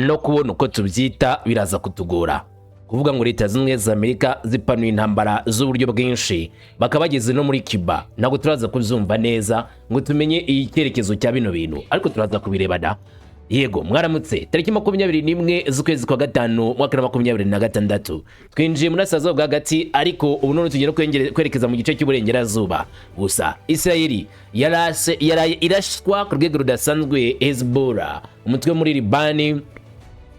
No kubona uko tubyita biraza kutugora. Kuvuga ngo Leta Zunze Ubumwe za Amerika zipanuye intambara z'uburyo bwinshi, bakaba bageze no muri Cuba, ntabwo turaza kubyumva neza ngo tumenye icyerekezo cya bino bintu, ariko turaza kubirebana. Yego, mwaramutse. Tariki 21 z'ukwezi kwa gatanu, mwaka wa 2026, twinjiye muri burasirazuba bwa hagati, ariko ubu none tugiye no kwerekeza mu gice cy'uburengerazuba. Gusa Isirayeli yarase, yaraye iraswa ku rwego rudasanzwe. Hezbollah, umutwe muri Libani,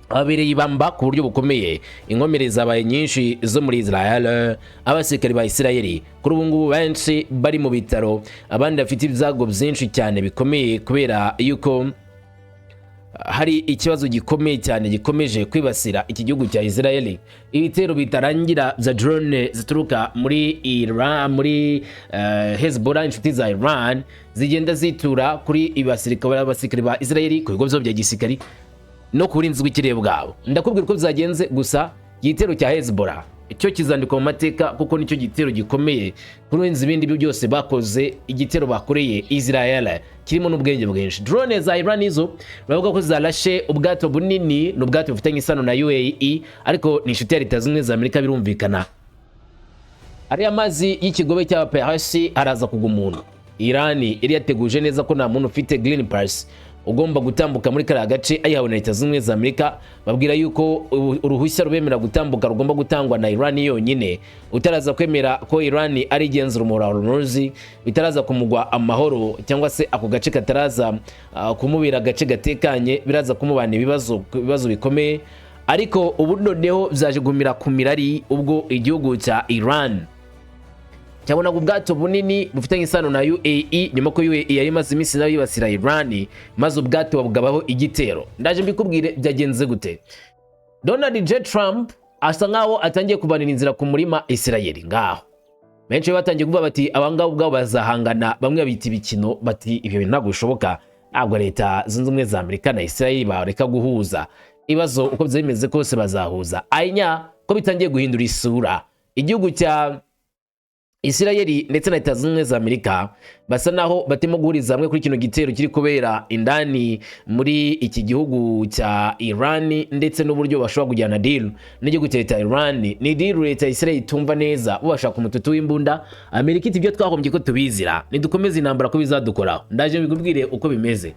ababereye ibamba ku buryo bukomeye. Inkomere zabaye nyinshi zo muri Israel. Abasirikari ba Israel kuri ubu ngubu benshi bari mu bitaro, abandi bafite ibyago byinshi cyane bikomeye, kubera yuko hari ikibazo gikomeye cyane gikomeje kwibasira iki gihugu cya Israel, ibitero bitarangira bya drone zituruka muri Iran, muri Hezbollah, inshuti za Iran, zigenda zitura kuri abasirikare ba Israel, ku bigo byabo bya gisirikari no ku burinzi bw'ikirere bwabo. Ndakubwira uko byagenze. Gusa igitero cya Hezbollah icyo kizandikwa mu mateka, kuko nicyo gitero gikomeye kurenza ibindi byose bakoze. Igitero bakoreye Israel kirimo n'ubwenge bwinshi. Drone za Iran izo bavuga ko zarashe ubwato bunini, ni ubwato bufitanye isano na UAE, ariko ni inshuti ya Leta Zunze Ubumwe za Amerika. Birumvikana, ariya mazi y'ikigobe cy'Abaperasi araza kugwa umuntu. Iran yari yateguje neza ko nta muntu ufite green pass ugomba gutambuka muri kariya gace ayihawe na Leta Zunze Ubumwe za Amerika. Babwira yuko uruhushya rubemerera gutambuka rugomba gutangwa na Iran yonyine. Utaraza kwemera ko Iran ari igenzura umuhora wa Hormuz, bitaraza kumugwa amahoro, cyangwa se ako gace kataraza kumubera agace gatekanye, biraza kumubana ibibazo bikomeye. Ariko ubu noneho byaje gumira ku mirari, ubwo igihugu cya Iran cyabonaga ubwato bunini bufitanye isano na UAE, nyuma ko UAE yari imaze iminsi nayo yibasira Iran, maze ubwato babugabaho igitero. Ndaje mbikubwire byagenze gute. Donald J Trump asa nkaho atangiye kubanira inzira ku murima Israel. Ngaho benshi batangiye kuvuga bati abangaba ubwabo bazahangana, bamwe babita ibikino, bati ibyo bintu ntabwo bishoboka, ntabwo Leta Zunze Ubumwe za Amerika na Israel bareka guhuza ibibazo, uko byaba bimeze kose bazahuza. Ayinya ko bitangiye guhindura isura, igihugu cya Isirayeli ndetse na Leta Zunze Ubumwe za Amerika basa naho batimo guhuriza hamwe kuri kino gitero kiri kubera indani muri iki gihugu cya Iran, ndetse n'uburyo bashobora kujyana deal n'igihugu cya leta ya Iran. Ni deal leta ya Israel itumva neza, bo bashaka umututu w'imbunda. Amerika iti ibyo twahombye ko tubizira, nidukomeze intambara ko bizadukoraho. Ndaje mbikubwire uko bimeze.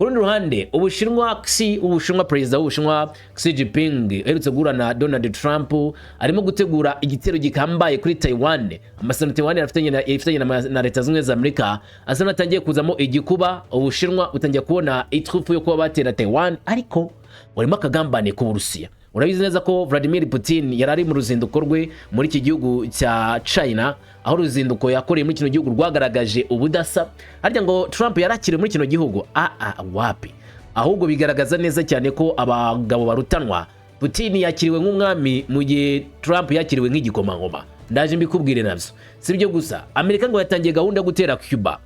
Ku rundi ruhande, Ubushinwa, Xi, Ubushinwa, perezida w'Ubushinwa Xi Jinping uherutse guhura na Donald Trump, arimo gutegura igitero gikambaye kuri Taiwan. Amasezerano Taiwan ifitanye na Leta Zunze Ubumwe za Amerika asa n'atangiye kuzamo igikuba. Ubushinwa butangiye kubona iturufu yo kuba batera Taiwan, ariko burimo akagambane ku Burusiya. Urabizi neza ko Vladimir Putin yari ari mu ruzinduko rwe muri iki gihugu cya China, aho uruzinduko yakoreye muri kino gihugu rwagaragaje ubudasa. Harya ngo Trump yarakiriwe muri kino gihugu? Aa, wapi, ahubwo bigaragaza neza cyane ko abagabo barutanwa. Putin yakiriwe nk'umwami, mu gihe Trump yakiriwe nk'igikomangoma. Ndaje mbikubwire nabyo. Si ibyo gusa, Amerika ngo yatangiye gahunda yo gutera Cuba.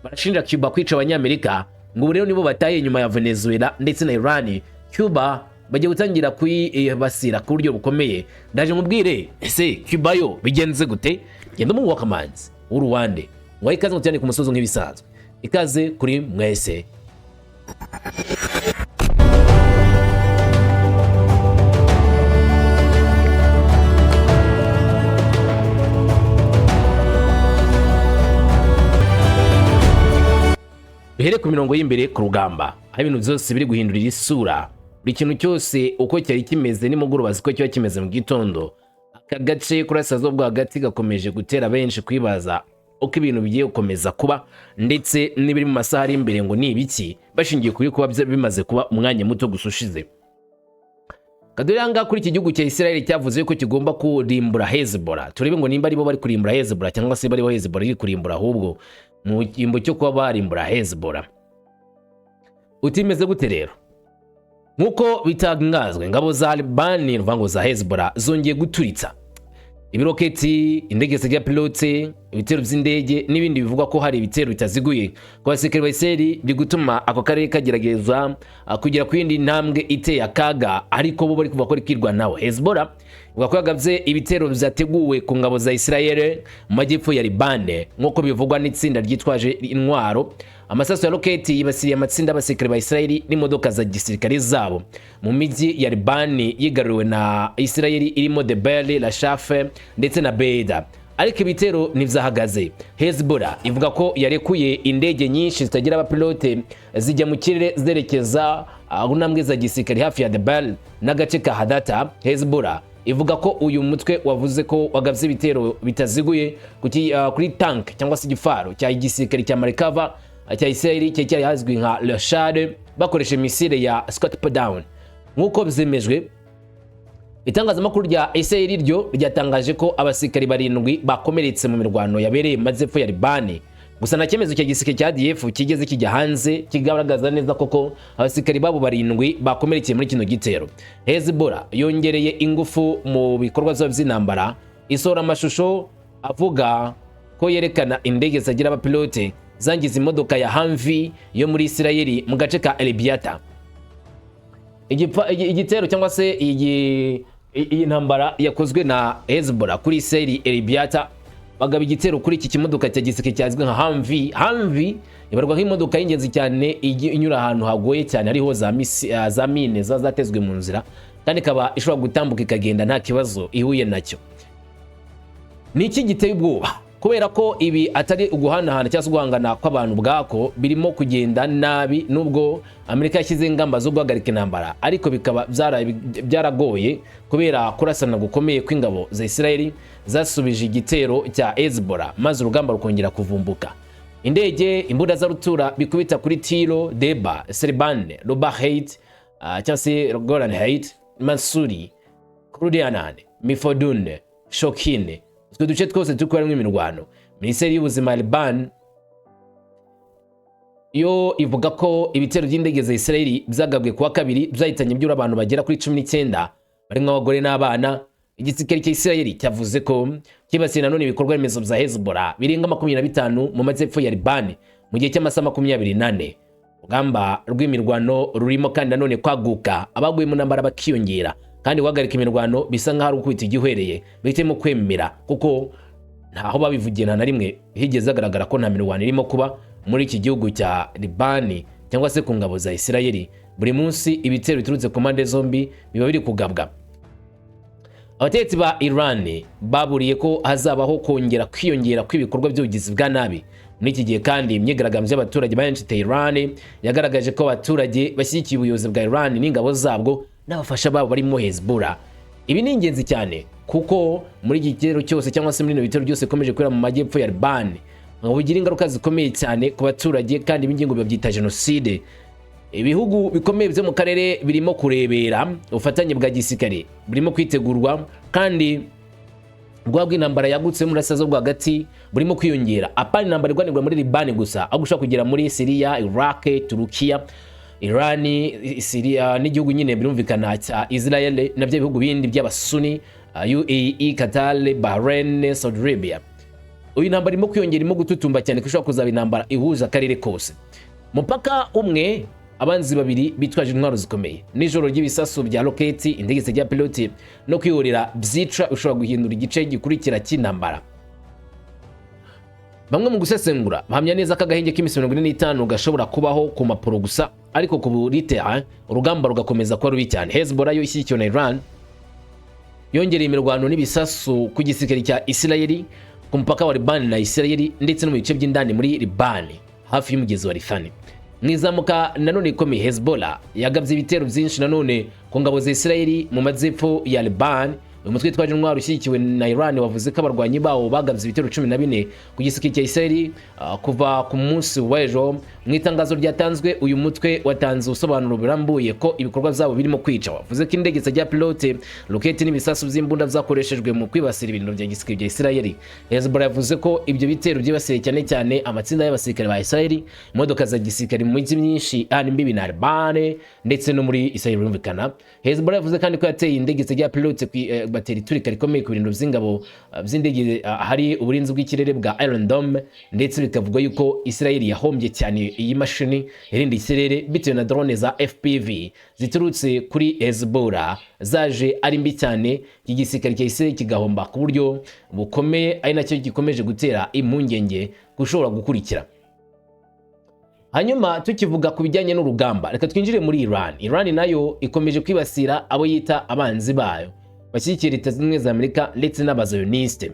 Barashinja Cuba kwica Abanyamerika, ngo ubu rero nibo bataye inyuma ya Venezuela ndetse na Iran. Cuba bagiye gutangira kuyibasira ku buryo bukomeye. Ndaje mubwire ese Cuba yo bigenze gute. Genda mu wakamanzi w'uruwande ngo ikaze ngo ku musozo nk'ibisanzwe. Ikaze kuri mwese. Duhere ku mirongo y'imbere ku rugamba, aho ibintu byose biri guhindurira isura. Buri kintu cyose uko cyari kimeze nimugoroba siko kiba kimeze mu gitondo. Aka gace kurasirazuba bwo hagati gakomeje gutera benshi kwibaza uko ibintu bigiye gukomeza kuba, ndetse n'ibiri mu masaha ari imbere ngo ni ibiki, bashingiye kuri kuba bimaze kuba umwanya muto gusa ushize. Kadore ahangaha kuri iki gihugu cya Israel cyavuze ko kigomba kurimbura Hezbollah. Turebe ngo nimba aribo bari kurimbura Hezbollah, cyangwa se bariho Hezbollah iri kurimbura ahubwo mu cyimbo cyo kuba barimbura Hezbollah. Utimeze gute rero? Nk'uko bitangazwa, ingabo za Libani, ruvuga ngo za Hezbollah, zongeye guturitsa ibiroketi, indege zitagira pilote, Ibitero by'indege n'ibindi bivugwa ko hari ibitero bitaziguye ku basirikare ba Israel biri gutuma ako karere kagerageza kugera ku yindi ntambwe iteye akaga, ariko bo bari kuvuga ko bari kwirwanaho. Hezbollah ivuga ko yagabye ibitero byateguwe ku ngabo za Israel mu majyepfo ya Libane, nk'uko bivugwa n'itsinda ryitwaje intwaro. Amasasu ya roketi yibasiriye amatsinda y'abasirikare ba Israel n'imodoka za gisirikare zabo mu mijyi ya Libani yigaruriwe na Israel, irimo Debel, Rashafe ndetse na Beda, ariko ibitero ntibyahagaze. Hezbollah ivuga ko yarekuye indege nyinshi zitagira abapilote zijya mu kirere zerekeza aho ntambwe za gisirikare hafi ya Debel n'agace ka Hadata. Hezbollah ivuga ko uyu mutwe wavuze ko wagabye ibitero bitaziguye kuri tank cyangwa se igifaro cya gisirikare cya Merkava cya Israel cyari cyari hazwi nka Rashad, bakoresheje misile ya Scott Down nk'uko byemejwe. Itangazamakuru rya Israel ryo ryatangaje ko abasirikari barindwi bakomeretse mu mirwano yabereye mu majyepfo ya Libani. Gusa nta cyemezo cya gisirikare cya IDF kigeze kijya hanze kigaragaza neza koko abasirikari babo barindwi bakomerekeye muri kino gitero. Hezbollah yongereye ingufu mu bikorwa byabo by'intambara, isohora amashusho avuga ko yerekana indege zitagira abapilote zangiza imodoka ya Humvee yo muri Israel mu gace ka Elbiata. Igitero cyangwa se iyi ntambara yakozwe na Hezbollah kuri Israel Elbiata, bagaba igitero kuri iki kimodoka cya gisirikare cyazwi nka Humvee. Humvee ibarwa nk'imodoka y'ingenzi cyane inyura ahantu hagoye cyane, hariho za mine ziba zatezwe mu nzira, kandi ikaba ishobora gutambuka ikagenda nta kibazo ihuye nacyo. Ni iki giteye ubwoba? Kubera ko ibi atari uguhanahana cyangwa se guhangana kw'abantu ubwako, birimo kugenda nabi. Nubwo Amerika yashyizeho ingamba zo guhagarika intambara, ariko bikaba byaragoye kubera kurasana gukomeye kw'ingabo za Israel zasubije igitero cya Hezbollah, maze urugamba rukongera kuvumbuka. Indege, imbunda za rutura bikubita kuri Tiro, Deba, Seribane, Rubaheit cyangwa se Golan Height, Mansuri, Krudianan, Mifodun, Shokine, utwo duce twose turi kuberamo imirwano. Minisiteri y'Ubuzima ya Liban yo ivuga ko ibitero by'indege za Israel byagabwe kuwa kabiri byahitanye byura abantu bagera kuri 19, barimo abagore n'abana. Igisirikare cya Israel cyavuze ko cyibasiye nanone ibikorwa remezo bya Hezbollah birenga 25 mu majyepfo ya Liban mu gihe cy'amasaha 24. Urugamba rw'imirwano rurimo kandi nanone kwaguka, abaguye mu ntambara bakiyongera, kandi guhagarika imirwano bisa nk'aho ari gukubita igihwereye bihitemo kwemera, kuko ntaho babivugiye, nta na rimwe higeze hagaragara ko nta mirwano irimo kuba muri iki gihugu cya Libani cyangwa se ku ngabo za Isirayeli. Buri munsi ibitero biturutse ku mpande zombi biba biri kugabwa. Abategetsi ba Iran baburiye ko hazabaho kongera kwiyongera kw'ibikorwa by'ubugizi bwa nabi. Muri iki gihe kandi, imyigaragambyo y'abaturage benshi Tehran yagaragaje ko abaturage bashyigikiye ubuyobozi bwa Iran n'ingabo zabwo n'abafasha babo barimo Hezbollah. Ibi ni ingenzi cyane kuko muri iki gitero cyose cyangwa se muri bino bitero byose bikomeje kubera mu majyepfo ya Liban ngo bigira ingaruka zikomeye cyane ku baturage, kandi ibi ngibi babyita jenoside. Ibihugu bikomeye byo mu karere birimo kurebera, ubufatanye bwa gisirikare burimo kwitegurwa, kandi ubwoba bw'intambara yagutse mu burasirazuba bwo hagati burimo kwiyongera. Apana intambara irwanirwa muri Libani gusa, ahubwo ushobora kugera muri Syria, Iraq, Turukiya, Irani, Syria n'igihugu nyine birumvikana cya Israel, nabyo bihugu bindi by'Abasuni, UAE, Qatar, Bahrain, Saudi Arabia. Uyu ntambara irimo kwiyongera, irimo gututumba cyane ko ishobora kuzaba intambara ihuza akarere kose. Mupaka umwe, abanzi babiri bitwaje intwaro zikomeye. Nijoro ry'ibisasu bya roketi, indege zitagira piloti no kwihorera byica ushobora guhindura igice gikurikira cy'intambara. Bamwe mu gusesengura bahamya neza ko agahenge k'iminsi 45 gashobora kubaho ku mpapuro gusa, ariko ku buri terrain urugamba rugakomeza kuba rubi cyane. Hezbollah yo ishyigikiwe na Iran yongereye imirwano n'ibisasu ku gisirikare cya Israel ku mupaka wa Liban na Israel, ndetse no mu bice by'indani muri Liban hafi y'umugezi wa Litani. Mu izamuka nanone ikomeye, Hezbollah yagabye ibitero byinshi nanone ku ngabo za Israel mu majyepfo ya Liban. Uyu mutwe witwaje intwaro ushyigikiwe na Iran wavuze ko abarwanyi bawo bagabye ibitero 14 ku gisirikare cya Israel kuva ku munsi w'ejo. Mu itangazo ryatanzwe, uyu mutwe watanze ubusobanuro burambuye ko ibikorwa byabo birimo kwica. Wavuze ko indege zitagira pilote, roketi n'ibisasu by'imbunda byakoreshejwe mu kwibasira ibintu bya gisirikare bya Israel. Hezbollah yavuze ko ibyo bitero byibasiye cyane cyane amatsinda y'abasirikare ba Israel, imodoka za gisirikare mu mijyi myinshi ihana imbibi na Liban ndetse no muri Israel birumvikana. Hezbollah yavuze kandi ko yateye indege zitagira pilote batera iturika rikomeye ku birindiro by'ingabo by'indege hari uburinzi bw'ikirere bwa Iron Dome, ndetse bikavugwa yuko Israel yahombye cyane iyi mashini irinda ikirere bitewe na drone za FPV ziturutse kuri Hezbollah zaje ari mbi cyane. Iki gisirikare cya Israel kigahomba ku buryo bukomeye, ari nacyo gikomeje gutera impungenge gushobora gukurikira. Hanyuma tukivuga ku bijyanye n'urugamba, reka twinjire muri Iran. Iran nayo ikomeje kwibasira abo yita abanzi bayo bashyigikiye Leta Zunze Ubumwe za Amerika ndetse n'abazayoniste.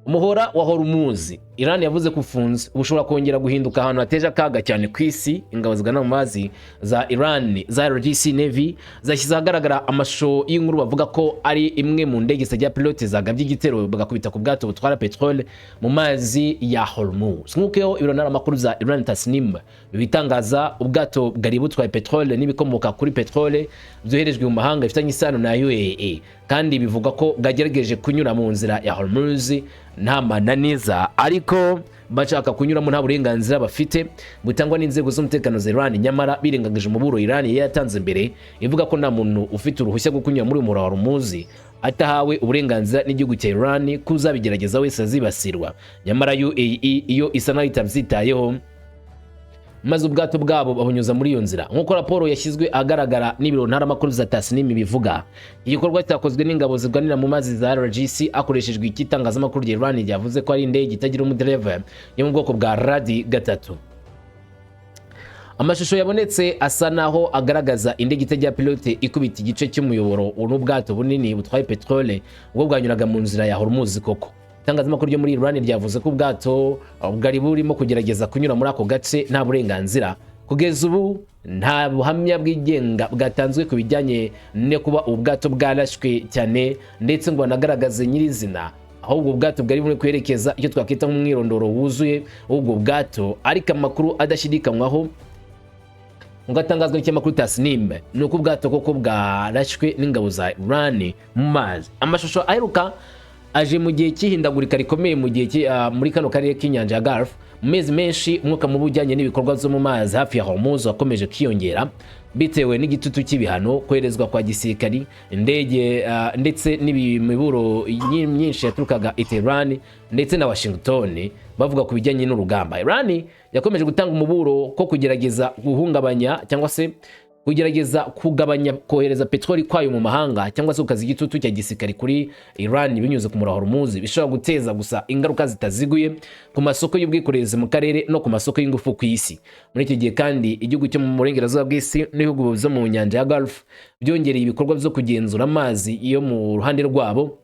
Umuhora wa Hormuz Iran yavuze ko ufunze, ushobora kongera guhinduka ahantu hateje akaga cyane ku isi. Ingabo zigana mu mazi za Iran za IRGC Navy zashyize ahagaragara amashusho y'inkuru bavuga ko ari imwe mu ndege zitagira pilote zagabye igitero, bagakubita ku bwato butwara petrole mu mazi ya Hormuz. Nk'uko ibiro ntaramakuru za Iran Tasnim bibitangaza, ubwato bwari butwaye petrole n'ibikomoka kuri petrole byoherejwe mu mahanga bifitanye isano na UAE, kandi bivugwa ko bwagerageje kunyura mu nzira ya Hormuz nta mananiza, ariko bashaka kunyuramo nta burenganzira bafite butangwa n'inzego z'umutekano za Iran. Nyamara birengagije umuburo Iran yari yatanze mbere ivuga ko nta muntu ufite uruhushya rwo kunyura muri uyu muhora wa Hormuz atahawe uburenganzira n'igihugu cya Iran, ko uzabigerageza wese azibasirwa. Nyamara UAE iyo isa naho itabyitayeho, maze ubwato bwabo babunyuza muri iyo nzira. Nk'uko raporo yashyizwe ahagaragara n'ibiro ntaramakuru za Tasnim bivuga, igikorwa cyakozwe n'ingabo zirwanira mu mazi za IRGC hakoreshejwe ikitangazamakuru rya Iran ryavuze ko ari indege itagira umudereva yo mu bwoko bwa Radi 3. Amashusho yabonetse asa naho agaragaza indege itagira pilote ikubita igice cy'umuyoboro n'ubwato bunini butwaye peterole ubwo bwanyuraga mu nzira ya Hormuz koko. Itangazamakuru ryo muri Iran ryavuze ko ubwato bwari burimo kugerageza kunyura muri ako gace nta burenganzira. Kugeza ubu nta buhamya bwigenga bwatanzwe ku bijyanye no kuba ubu bwato bwarashwe cyane, ndetse ngo banagaragaze nyirizina ahubwo ubwato bwari buri kwerekeza, icyo twakwita nk'umwirondoro wuzuye w'ubwo bwato. Ariko amakuru adashidikanywaho ngo atangazwa n'ikinyamakuru Tasnim ni uko ubwato koko bwarashwe n'ingabo za Iran mu mazi. Amashusho aheruka aje mu gihe cy'ihindagurika rikomeye mu gihe muri kano karere k'inyanja ya Gulf. Mu mezi menshi, umwuka mubi ujyanye n'ibikorwa byo mu mazi hafi ya Hormuz wakomeje kwiyongera bitewe n'igitutu cy'ibihano, koherezwa kwa gisirikari, indege ndetse n'imiburo myinshi yaturukaga i Tehran ndetse na Washington bavuga ku bijyanye n'urugamba. Iran yakomeje gutanga umuburo ko kugerageza guhungabanya cyangwa se kugerageza kugabanya kohereza peteroli kwayo mu mahanga, cyangwa se gukaza igitutu cya gisirikari kuri Iran binyuze ku muhora Hormuz, bishobora guteza gusa ingaruka zitaziguye ku masoko y'ubwikorezi mu karere no ku masoko y'ingufu ku isi. Muri iki gihe kandi, igihugu cyo mu burengerazuba bw'isi n'ibihugu byo mu nyanja ya Gulf byongereye ibikorwa byo kugenzura amazi yo mu ruhande rwabo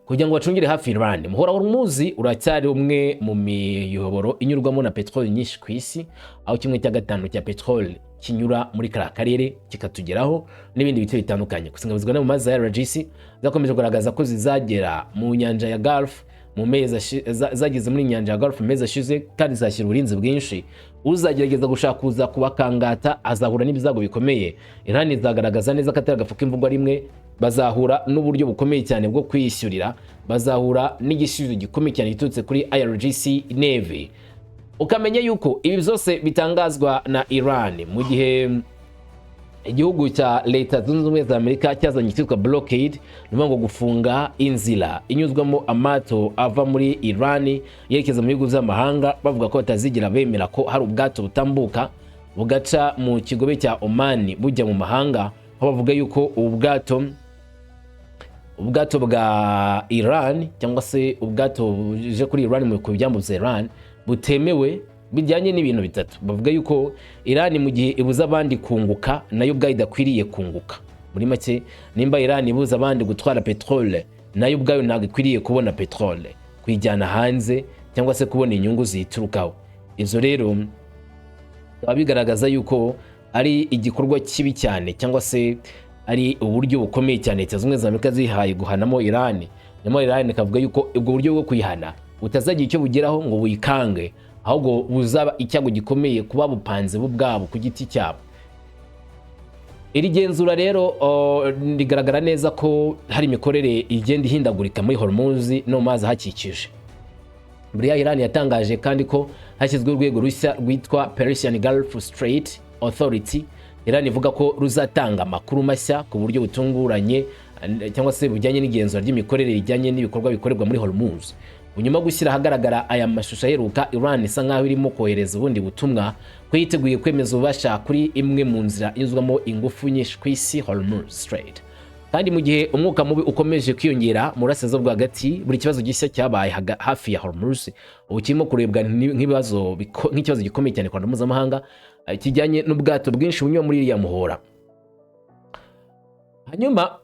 kugira ngo bacungire hafi Iran. Umuhora wa Hormuz uracyari umwe mu miyoboro inyurwamo na peteroli nyinshi ku isi, aho 1/5 cya peteroli kinyura muri kariya karere kikatugeraho n'ibindi bice bitandukanye. Gusa ingabo zirwanira mu mazi za IRGC zakomeje kugaragaza ko zizagera mu nyanja ya Gulf mu mezi zageze muri nyanja ya Gulf mu mezi ashize, kandi zashyira uburinzi bwinshi. Uzagerageza gushaka kuza kubakangata azahura n'ibyago bikomeye. Iran izagaragaza neza ko atari agafu k'imvugwa rimwe. Bazahura n'uburyo bukomeye cyane bwo kwiyishyurira, bazahura n'igisubizo gikomeye cyane giturutse kuri IRGC Navy. Ukamenya yuko ibi byose bitangazwa na Iran mu gihe igihugu cya Leta Zunze Ubumwe za Amerika cyazanye icyitwa blockade, ni ukuvuga ngo gufunga inzira inyuzwamo amato ava muri Iran yerekeza mu bihugu by'amahanga, bavuga ko batazigera bemera ko hari ubwato butambuka bugaca mu kigobe cya Oman bujya mu mahanga, aho bavuga yuko ubu bwato bwa Iran cyangwa se ubwato buje kuri Iran mu byambu bya Iran butemewe, bijyanye n'ibintu bitatu. Bavuga yuko Iran mu gihe ibuza abandi kunguka, nayo ubwayo idakwiriye kunguka. Muri make, nimba Iran ibuza abandi gutwara peterole, nayo ubwayo ntabwo ikwiriye kubona peterole, kuyijyana hanze cyangwa se kubona inyungu ziyiturukaho. Ibyo rero bikaba bigaragaza yuko ari igikorwa kibi cyane, cyangwa se ari uburyo bukomeye cyane Leta Zunze Ubumwe za Amerika zihaye guhanamo Iran. Nyamara Iran ikavuga yuko ubwo buryo bwo kuyihana butazagira icyo bugeraho ngo buyikange, ahubwo buzaba icyago gikomeye kuba bupanze bo ubwabo ku giti cyabo. Iri genzura rero rigaragara neza ko hari imikorere igenda ihindagurika muri Hormuz no mu mazi ahakikije. Buriya Iran yatangaje kandi ko hashyizweho urwego rushya rwitwa Persian Gulf Strait Authority. Iran ivuga ko ruzatanga amakuru mashya ku buryo butunguranye. cyangwa se bujyanye n'igenzura ry'imikorere rijyanye n'ibikorwa bikorerwa muri Hormuz. Nyuma yo gushyira ahagaragara aya mashusho aheruka, Iran isa nkaho irimo kohereza ubundi butumwa ko yiteguye kwemeza ububasha kuri imwe mu nzira inyuzwamo ingufu nyinshi ku isi, Hormuz Strait. Kandi mu gihe umwuka mubi ukomeje kwiyongera mu burasirazuba bwo hagati, buri kibazo gishya cyabaye hafi ya Hormuz ubu kirimo kurebwa nk'ikibazo gikomeye cyane ku ruhando mpuzamahanga, kijyanye n'ubwato bwinshi bunyura muri iriya muhora. Hanyuma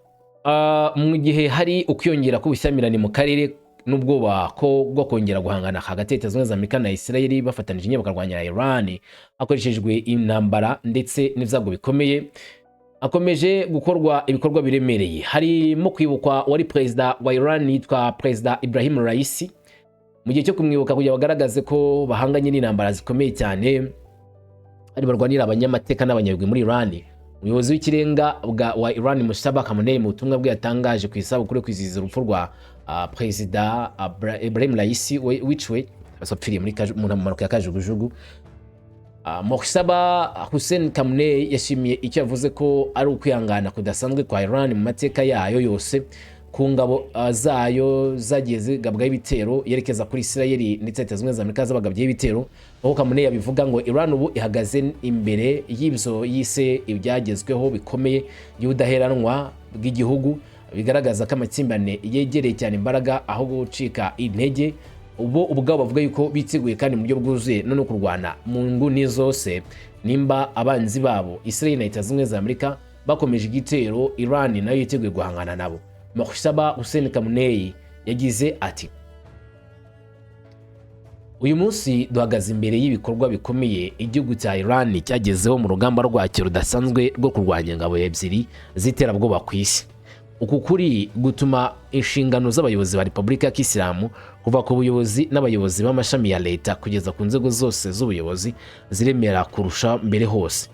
mu gihe hari ukwiyongera k'ubushyamirane mu karere n'ubwoba ko bwo kongera guhangana hagati ya Leta Zunze Ubumwe za Amerika na Israel bafatanije nyine bakarwanya Iran hakoreshejwe intambara ndetse n'ibyago bikomeye, hakomeje gukorwa ibikorwa biremereye, harimo kwibukwa wari perezida wa Iran yitwa Perezida Ibrahim Raisi. Mu gihe cyo kumwibuka kugira bagaragaze ko bahanganye n'intambara zikomeye cyane ari barwanira abanyamateka n'abanyabigwi muri Iran, umuyobozi w'ikirenga wa Iran Mojtaba Khamenei, mu butumwa bwe yatangaje ku isabukuru yo kwizihiza urupfu rwa Perezida Ibrahim Raisi wiciwe, apfiriye mu mpanuka ya kajugujugu, Mojtaba Hussein Khamenei yashimiye icyo yavuze ko ari ukwihangana kudasanzwe kwa Iran mu mateka yayo yose, ku ngabo zayo zagiye zigabwaho ibitero yerekeza kuri Israel ndetse Leta Zunze Ubumwe za Amerika zabagabyeho ibitero. Aho Khamenei yabivuga ngo Iran ubu ihagaze imbere y'ibyo yise ibyagezweho bikomeye by'ubudaheranwa bw'igihugu, bigaragaza ko amakimbirane yegereye cyane imbaraga aho gucika intege. Ubu ubwabo bavuga yuko biteguye kandi mu buryo bwuzuye no kurwana mu nguni zose nimba abanzi babo Israel na Leta Zunze Ubumwe za Amerika bakomeje igitero, Iran nayo yiteguye guhangana nabo. Mojtaba Hussein Khamenei yagize ati: "Uyu munsi duhagaze imbere y'ibikorwa bikomeye igihugu cya Iran cyagezeho mu rugamba rwacyo rudasanzwe rwo kurwanya ingabo ebyiri z'iterabwoba ku isi. Uku kuri gutuma inshingano z'abayobozi ba Repubulika ya Kisilamu, kuva ku buyobozi n'abayobozi b'amashami ya leta kugeza ku nzego zose z'ubuyobozi, ziremera kurusha mbere hose."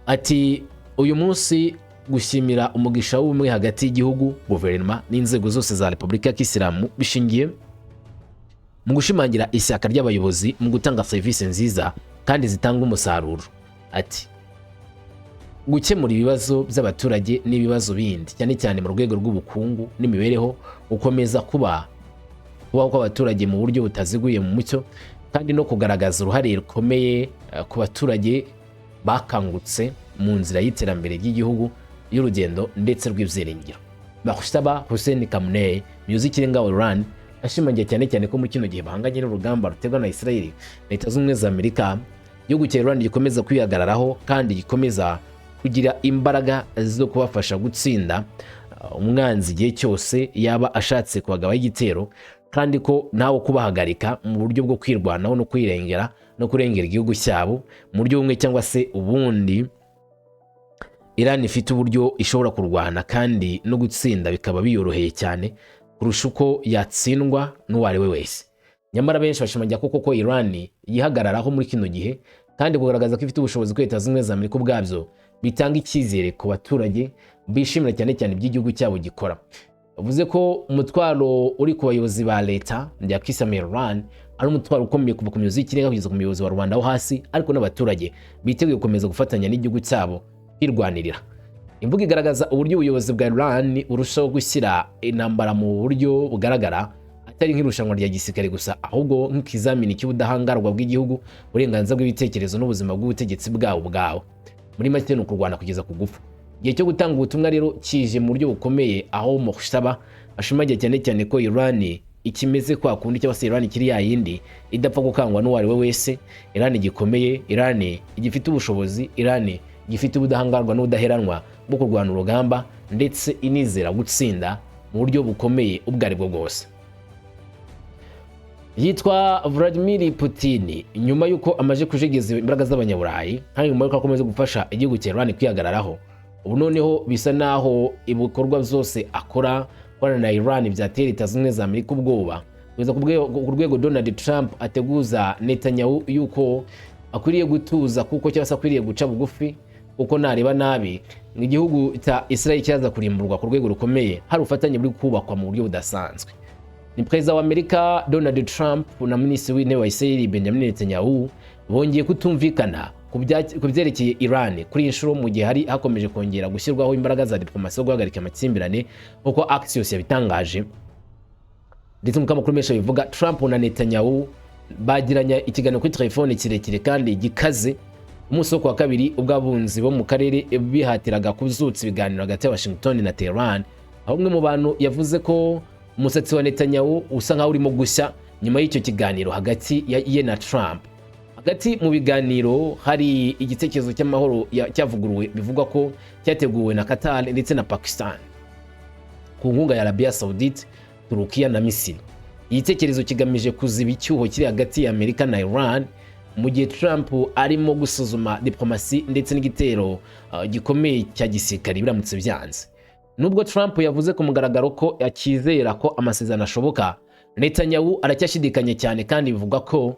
Ati: "Uyu munsi gushimira umugisha w'ubumwe hagati y'igihugu, guverinoma n'inzego zose za Repubulika ya Kisilamu bishingiye mu gushimangira ishyaka ry'abayobozi mu gutanga serivisi nziza kandi zitanga umusaruro." Ati: "Gukemura ibibazo by'abaturage n'ibibazo bindi, cyane cyane mu rwego rw'ubukungu n'imibereho, gukomeza kubaho kw'abaturage mu buryo butaziguye mu mucyo, kandi no kugaragaza uruhare rukomeye ku baturage bakangutse mu nzira y'iterambere ry'igihugu y'urugendo ndetse rw'ibyiringiro." Mojtaba Hussein Khamenei, umuyobozi w'ikirenga wa Iran, ashimangiye cyane cyane ko muri kino gihe bahanganye n'urugamba ruterwa na Israel, Leta Zunze Ubumwe za Amerika, igihugu cya Iran gikomeza kwihagararaho kandi gikomeza kugira imbaraga zo kubafasha gutsinda umwanzi igihe cyose yaba ashatse kubagabaho igitero, kandi ko ntawe kubahagarika mu buryo bwo kwirwanaho no kwirengera no kurengera igihugu cyabo mu buryo bumwe cyangwa se ubundi. Iran ifite uburyo ishobora kurwana kandi no gutsinda bikaba biyoroheye cyane kurusha uko yatsindwa n'uwo ari we wese. Nyamara benshi bashimangira ko koko Iran yihagararaho muri kino gihe, kandi kugaragaza ko ifite ubushobozi kuri Leta Zunze Ubumwe za Amerika ubwabyo bitanga icyizere ku baturage bishimira cyane cyane iby'igihugu cyabo gikora. Bivuze ko umutwaro uri ku bayobozi ba leta ya Kisilamu Iran ari umutwaro ukomeye, kuva ku muyobozi w'ikirenga kugeza ku muyobozi wa rubanda wo hasi, ariko n'abaturage biteguye gukomeza gufatanya n'igihugu cyabo kwirwanirira. Imvugo igaragaza uburyo ubuyobozi bwa Iran burushaho gushyira intambara mu buryo bugaragara, atari nk'irushanwa rya gisirikare gusa, ahubwo nk'ikizamini cy'ubudahangarwa bw'igihugu, uburenganzira bw'ibitekerezo n'ubuzima bw'ubutegetsi bwabo ubwabo. Muri make ni ukurwana kugeza ku gupfa. Igihe cyo gutanga ubutumwa rero kije mu buryo bukomeye, aho Mojtaba ashimangira cyane cyane ko Iran ikimeze kwa kundi, cyangwa se Iran ikiri ya yindi idapfa gukangwa n'uwo ari we wese. Iran gikomeye, Iran igifite ubushobozi, Iran gifite ubudahangarwa n'ubudaheranwa bwo kurwana urugamba, ndetse inizera gutsinda mu buryo bukomeye ubwo ari bwo bwose. Yitwa Vladimir Putin. Nyuma y'uko amaze kujegeza imbaraga z'abanyaburayi kandi nyuma y'uko akomeza gufasha igihugu cya Iran kwihagararaho, ubu noneho bisa naho ibikorwa byose akora korana na Iran byatera Leta Zunze Ubumwe za Amerika ubwoba, kugeza ku rwego Donald Trump ateguza Netanyahu yuko akwiriye gutuza kuko, cyangwa se akwiriye guca bugufi, kuko nareba nabi igihugu cya Israel cyaza kurimburwa ku rwego rukomeye. Hari ubufatanye buri kubakwa mu buryo budasanzwe. Ni Perezida wa Amerika Donald Trump na Minisitiri w'Intebe wa Israel Benjamin Netanyahu bongeye kutumvikana ku Ku byerekeye Iran, kuri iyi nshuro mu gihe hari hakomeje kongera gushyirwaho imbaraga za diplomasi zo guhagarika amakimbirane, nk'uko Axios yabitangaje ndetse nk'uko amakuru menshi abivuga, Trump na Netanyahu bagiranye ikiganiro kuri telefone kirekire kandi gikaze umunsi wo kuwa kabiri, ubwo abunzi bo mu karere bihatiraga kubyutsa ibiganiro hagati ya Washington na Tehran, aho umwe mu bantu yavuze ko umusatsi wa Netanyahu usa nkaho urimo gushya nyuma y'icyo kiganiro hagati ye na Trump. Hagati mu biganiro hari igitekerezo cy'amahoro cyavuguruwe, bivugwa ko cyateguwe na Qatar ndetse na Pakistan ku nkunga ya Arabia Saudite, Turukiya na Misiri. Igitekerezo kigamije kuziba icyuho kiri hagati ya Amerika na Iran, mu gihe Trump arimo gusuzuma diplomasi ndetse n'igitero gikomeye cya gisirikare biramutse byanze. Nubwo Trump yavuze ku mugaragaro ko akizera ko amasezerano ashoboka, Netanyahu aracyashidikanya cyane, kandi bivugwa ko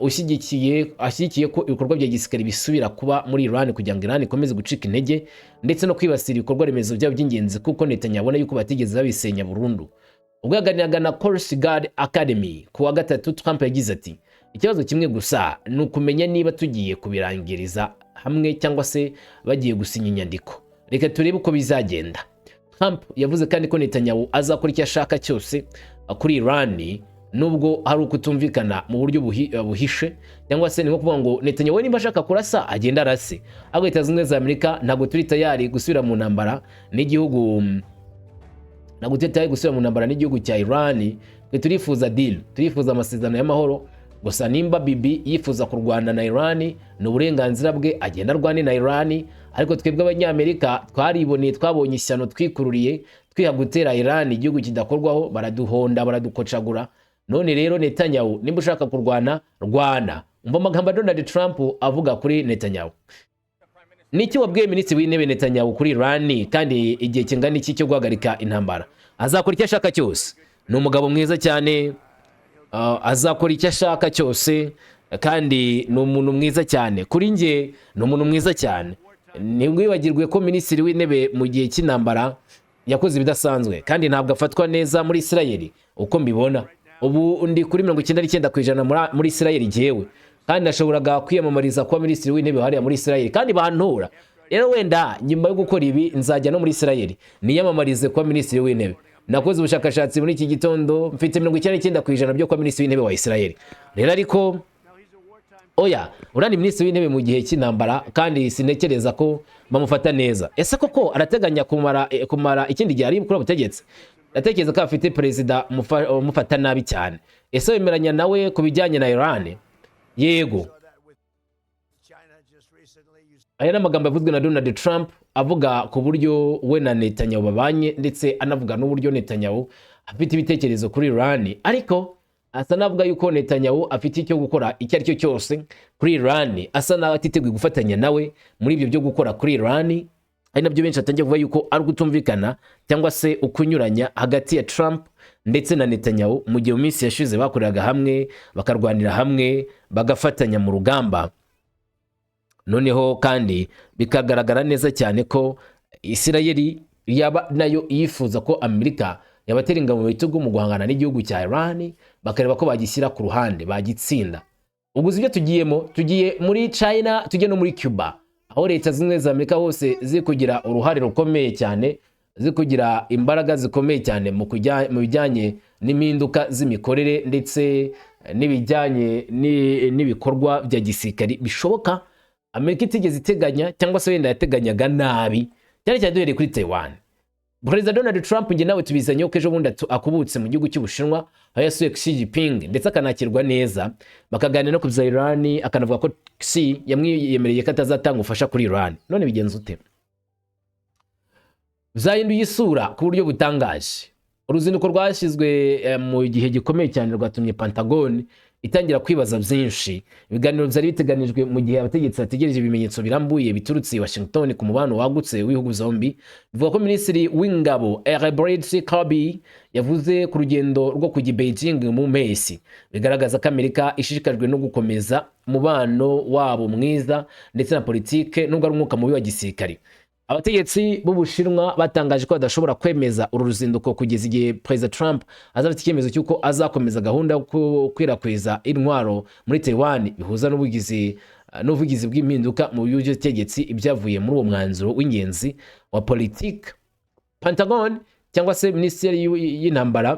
ushyigikiye ashyigikiye ko ibikorwa bya gisirikare bisubira kuba muri Iran kugira ngo Iran ikomeze gucika intege ndetse no kwibasira ibikorwa remezo byabo by'ingenzi, kuko Netanyahu abona yuko batigeze babisenya burundu. Ubwo yaganiraga na Coast Guard Academy ku wa gatatu, Trump yagize ati: "Ikibazo kimwe gusa ni ukumenya niba tugiye kubirangiriza hamwe cyangwa se bagiye gusinya inyandiko. Reka turebe uko bizagenda." Trump yavuze kandi ko Netanyahu azakora icyo ashaka cyose kuri Iran, nubwo hari ukutumvikana mu buryo buhishe, cyangwa se ni nko kuvuga ngo Netanyahu we nimba ashaka kurasa agenda arase, ariko Leta Zunze Ubumwe za Amerika ntabwo turi tayari gusubira mu ntambara n'igihugu, ntabwo turi tayari gusubira mu ntambara n'igihugu cya Iran. Twe turifuza deal, turifuza amasezerano y'amahoro. Gusa nimba Bibi yifuza kurwana na Iran, ni uburenganzira bwe, agenda arwane na Iran. Ariko twebwe Abanyamerika twariboneye, twabonye ishyano twikururiye twiha gutera Iran, igihugu kidakorwaho, baraduhonda, baradukocagura. None rero Netanyahu, nimba ushaka kurwana, rwana. Umva amagambo ya Donald Trump avuga kuri Netanyahu. Niki wabwiye Minisitiri w'Intebe Netanyahu kuri Iran, kandi igihe kingana iki cyo guhagarika intambara? Azakora icyo ashaka cyose, ni umugabo mwiza cyane. Azakora icyo ashaka cyose kandi ni umuntu mwiza cyane. Kuri njye ni umuntu mwiza cyane. Ntiwibagirwe ko Minisitiri w'Intebe mu gihe cy'intambara yakoze ibidasanzwe, kandi ntabwo afatwa neza muri Isirayeli uko mbibona. Ubu ndi kuri 99% muri Isirayeli jyewe, kandi nashoboraga kwiyamamariza kuba Minisitiri w'Intebe hariya muri Isirayeli kandi bantora. Rero wenda nyuma yo gukora ibi nzajya no muri Isirayeli niyamamarize kuba Minisitiri w'Intebe. Nakoze ubushakashatsi muri iki gitondo, mfite 99% byo kuba Minisitiri w'Intebe wa Isirayeli. Rero ariko oya, uriya ni Minisitiri w'Intebe mu gihe cy'intambara, kandi sintekereza ko bamufata neza. Ese koko arateganya kumara ikindi gihe ari kuri butegetsi? Ndatekereza ko afite perezida umufata nabi cyane. Ese wemeranya nawe ku bijyanye na Iran? Yego. Aya ni amagambo yavuzwe na Donald Trump avuga ku buryo we na Netanyahu babanye, ndetse anavuga n'uburyo Netanyahu afite ibitekerezo kuri Iran, ariko asa n'avuga yuko Netanyahu afite icyo gukora icyo ari cyo cyose kuri Iran, asa n'aho atiteguye gufatanya nawe muri ibyo byo gukora kuri Iran, ari nabyo benshi batangiye kuvuga yuko ari ukutumvikana cyangwa se ukunyuranya hagati ya Trump ndetse na Netanyahu, mu gihe mu minsi yashize bakoreraga hamwe, bakarwanira hamwe, bagafatanya mu rugamba. Noneho kandi bikagaragara neza cyane ko Isirayeli yaba nayo yifuza ko Amerika yabatera ingabo mu bitugu mu guhangana n'igihugu cya Iran, bakareba ko bagishyira ku ruhande, bagitsinda. Ubwo uzi ibyo tugiyemo? Tugiye muri China, tujye no muri Cuba, aho Leta Zunze Ubumwe za Amerika hose ziri kugira uruhare rukomeye cyane, ziri kugira imbaraga zikomeye cyane mu bijyanye n'impinduka z'imikorere ndetse n'ibijyanye n'ibikorwa bya gisirikari bishoboka Amerika itigeze iteganya, cyangwa se wenda yateganyaga nabi, cyane cyane duhereye kuri Taiwan. Perezida Donald Trump, njye nawe tubizanye ko ejo bundi akubutse mu gihugu cy'Ubushinwa, aho yasuye Xi Jinping ndetse akanakirwa neza, bakaganira no ku bya Iran, akanavuga ko Xi yamwiyemereye ko atazatanga ubufasha kuri Iran. None bigenze ute? Byahinduye isura ku buryo butangaje. Uruzinduko rwashyizwe mu gihe gikomeye cyane, rwatumye Pentagon itangira kwibaza byinshi. Ibiganiro byari biteganijwe mu gihe abategetsi bategereje ibimenyetso birambuye biturutse i Washington ku mubano wagutse w'ibihugu zombi. Bivuga ko Minisitiri w'Ingabo Elbridge Kirby yavuze ku rugendo rwo kujya i Beijing mu mpeshyi, bigaragaza ko Amerika ishishikajwe no gukomeza umubano wabo mwiza ndetse na politike, nubwo ari umwuka mubi wa gisirikare. Abategetsi b'Ubushinwa batangaje ko badashobora kwemeza uru ruzinduko kugeza igihe Perezida Trump azafata icyemezo cy'uko azakomeza gahunda yo gukwirakwiza intwaro muri Taiwan, bihuza n'ubuvugizi bw'impinduka mu by'ubutegetsi, ibyavuye muri uwo mwanzuro w'ingenzi wa politiki. Pentagon cyangwa se Minisiteri y'intambara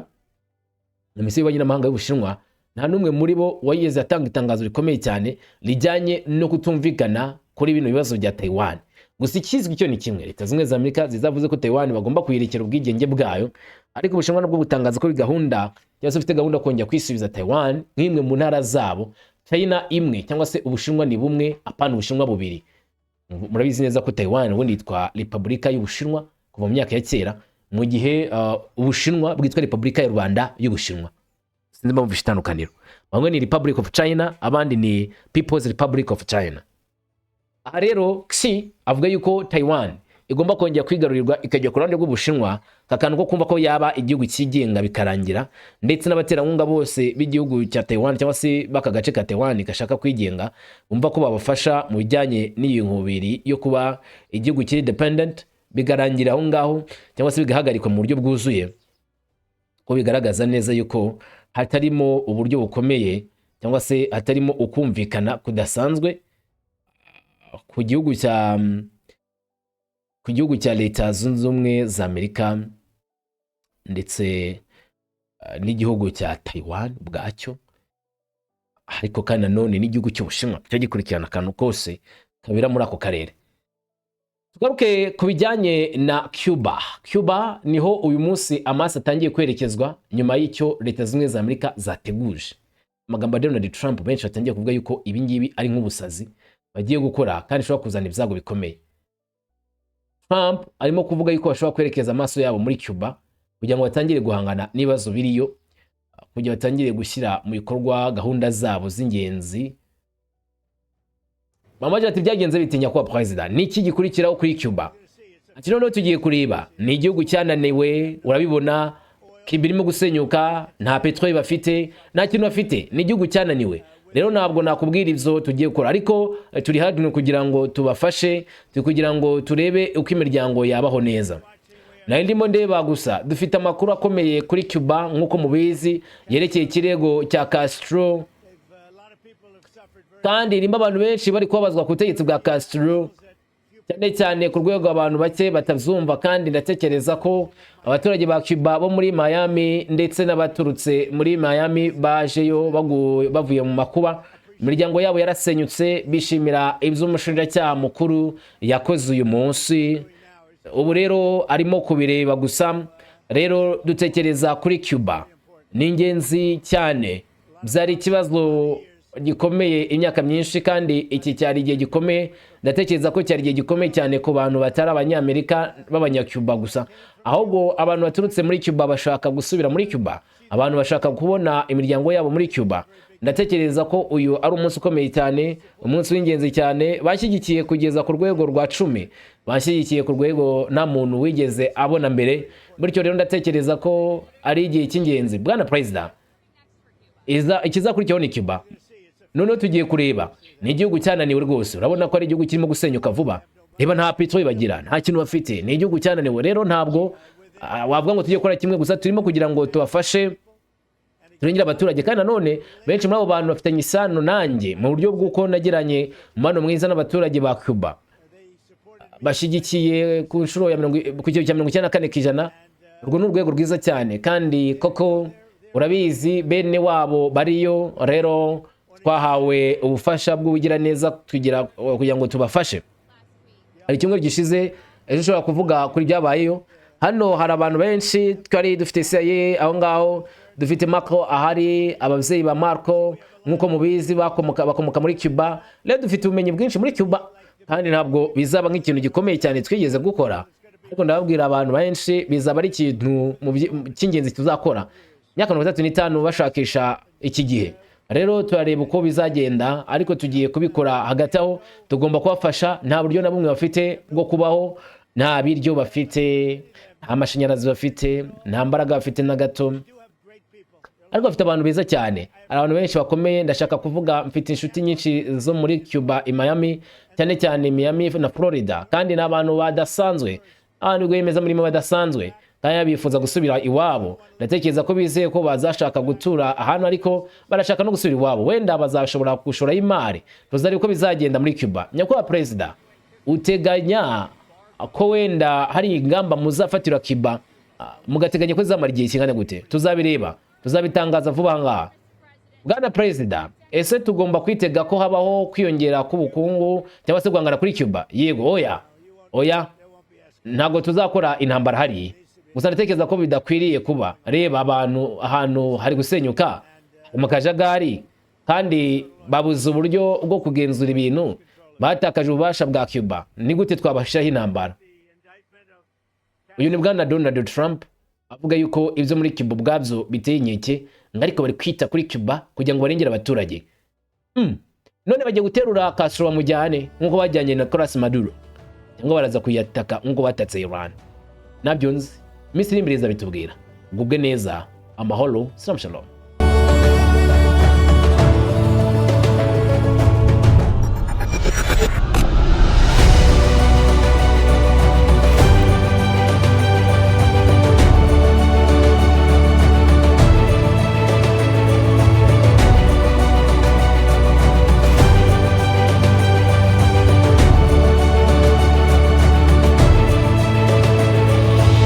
na Minisiteri y'Ububanyi n'Amahanga y'Ubushinwa, nta n'umwe muri bo wigeze atanga itangazo rikomeye cyane rijyanye no kutumvikana kuri bino bibazo bya Taiwan. Gusa ikizwi cyo ni kimwe: Leta Zunze Ubumwe za Amerika zizavuze ko Taiwan bagomba kuyirekera ubwigenge bwayo, ariko Ubushinwa nabwo butangaza ko gahunda cyangwa se bufite gahunda yo kongera kwisubiza Taiwan nk'imwe mu ntara zabo. China imwe cyangwa se Ubushinwa ni bumwe, apana Ubushinwa bubiri. Murabizi neza ko Taiwan ubundi yitwa Repubulika y'Ubushinwa kuva mu myaka ya kera, mu gihe Ubushinwa bwitwa Repubulika ya Rwanda y'Ubushinwa. Sinzi impamvu itandukaniro: bamwe ni Republic of China, abandi ni People's Republic of China. Aha rero Xi avuga yuko Taiwan igomba kongera kwigarurirwa, ikajya ku ruhande rw'Ubushinwa, kakantu ko kumva ko yaba igihugu cyigenga bikarangira, ndetse n'abaterankunga bose b'igihugu cya Taiwan cyangwa se b'aka gace ka Taiwan gashaka kwigenga, bumva ko babafasha mu bijyanye n'iyi nkubiri yo kuba igihugu kiri independent, bigarangira aho ngaho cyangwa se bigahagarikwa mu buryo bwuzuye, ko bigaragaza neza yuko hatarimo uburyo bukomeye cyangwa se hatarimo ukumvikana kudasanzwe ku gihugu cya Leta Zunze Ubumwe za Amerika ndetse n'igihugu cya Taiwan ubwacyo, ariko kandi nanone n'igihugu cy'Ubushinwa cyo gikurikirana akantu kose kabera muri ako karere. Tugaruke ku bijyanye na Cuba. Cuba niho uyu munsi amaso atangiye kwerekezwa nyuma y'icyo Leta Zunze Ubumwe za Amerika zateguje. Amagambo ya Donald Trump, benshi batangiye kuvuga yuko ibi ngibi ari nk'ubusazi bagiye gukora kandi ishobora kuzana ibyago bikomeye. Trump arimo kuvuga yuko bashobora kwerekeza amaso yabo muri Cuba kugira ngo batangire guhangana n'ibibazo biriyo, kugira batangire gushyira mu bikorwa gahunda zabo z'ingenzi. Mama ati: "Byagenze bite, nyakubahwa perezida? Ni iki gikurikiraho kuri Cuba?" Ati: "Noneho tugiye kureba, ni igihugu cyananiwe, urabibona Cuba irimo gusenyuka, nta peteroli bafite, nta kintu bafite, ni igihugu cyananiwe. Rero ntabwo nakubwira ibyo tugiye gukora, ariko turi hano kugira ngo tubafashe, turi kugira ngo turebe uko imiryango yabaho neza. Nari ndimo ndeba gusa, dufite amakuru akomeye kuri Cuba nk'uko mubizi, yerekeye ikirego cya Castro, kandi irimo abantu benshi bari kubabazwa ku butegetsi bwa Castro, cyane cyane ku rwego abantu bake batabyumva. Kandi ndatekereza ko abaturage ba Cuba bo muri Miami ndetse n'abaturutse muri Miami bajeyo bavuye mu makuba, imiryango yabo yarasenyutse, bishimira ibyo umushinjacyaha mukuru yakoze uyu munsi. Ubu rero arimo kubireba gusa. Rero dutekereza kuri Cuba, ni ingenzi cyane. Byari ikibazo gikomeye imyaka myinshi, kandi iki cyari igihe gikomeye. Ndatekereza ko cyari igihe gikomeye cyane ku bantu batari Abanyamerika b'Abanyacuba gusa, ahubwo abantu baturutse muri Cuba bashaka gusubira muri Cuba, abantu bashaka kubona imiryango yabo muri Cuba. Ndatekereza ko uyu ari umunsi ukomeye cyane, umunsi w'ingenzi cyane. Bashyigikiye kugeza ku rwego rwa 10, bashyigikiye ku rwego nta muntu wigeze abona mbere. Bityo rero ndatekereza ko ari igihe cy'ingenzi, bwana perezida. Ikizakurikiyeho ni Cuba. Noneho tugiye kureba, ni igihugu cyananiwe rwose, urabona ko ari igihugu kirimo gusenyuka vuba. Reba, nta peteroli bagira, nta kintu bafite, ni igihugu cyananiwe. Rero ntabwo wavuga ngo tujye gukora kimwe gusa, turimo kugira ngo tubafashe, turengere abaturage. Kandi nanone benshi muri abo bantu bafitanye isano nanjye mu buryo bw'uko nagiranye umubano mwiza n'abaturage ba Cuba, bashyigikiye ku nshuro ya ku kigero cya 94%. Urwo ni urwego rwiza cyane, kandi koko urabizi, bene wabo bariyo. Rero twahawe ubufasha bw'ubugiraneza kugira ngo tubafashe. Hari icyumweru gishize, ejo ushobora kuvuga kuri byabayeyo. Hano hari abantu benshi, twari dufite CIA aho ngaho, dufite Marco ahari, ababyeyi ba Marco nk'uko mubizi bakomoka muri Cuba. Rero dufite ubumenyi bwinshi muri Cuba, kandi ntabwo bizaba nk'ikintu gikomeye cyane twigeze gukora, ariko ndababwira abantu benshi, bizaba ari ikintu cy'ingenzi tuzakora. Imyaka 35 bashakisha iki gihe, rero turareba uko bizagenda, ariko tugiye kubikora. Hagati aho tugomba kubafasha. Nta buryo na bumwe bafite bwo kubaho, nta biryo bafite, nta mashanyarazi bafite, nta mbaraga bafite na gato. Ariko bafite abantu beza cyane, hari abantu benshi bakomeye. Ndashaka kuvuga, mfite inshuti nyinshi zo muri Cuba, i Miami cyane cyane, Miami na Florida, kandi ni abantu badasanzwe, abantu rwiyemezamirimo badasanzwe, kandi bifuza gusubira iwabo. Ndatekereza ko bizeye ko bazashaka gutura ahantu, ariko barashaka no gusubira iwabo. Wenda bazashobora gushora imari. Tuzareba uko bizagenda muri Cuba. Nyakubahwa Perezida, uteganya ko wenda hari ingamba muzafatira Cuba, mugateganya ko zizamara igihe kingana gute? Tuzabireba, tuzabitangaza vuba ngaha. Bwana Perezida, ese tugomba kwitega ko habaho kwiyongera k'ubukungu cyangwa se guhangana kuri Cuba? Yego, oya, oya, ntabwo tuzakora intambara hariya. Gusa ndatekereza ko bidakwiriye kuba. Reba abantu, ahantu hari gusenyuka mu kajagari, kandi babuze uburyo bwo kugenzura ibintu, batakaje ububasha bwa Cuba. Ni gute twabashyiraho intambara? Uyu ni Bwana Donald Trump avuga yuko ibyo muri Cuba ubwabyo biteye inkeke, ngo ariko bari kwita kuri Cuba kugira ngo barengere abaturage. None bagiye guterura Castro bamujyane nk'uko bajyanye na Nicolas Maduro, cyangwa baraza kuyataka nk'uko batatse Iran? Nabyo nzi, iminsi iri imbere izabitubwira. Gubwe neza, amahoro, salam, shalom.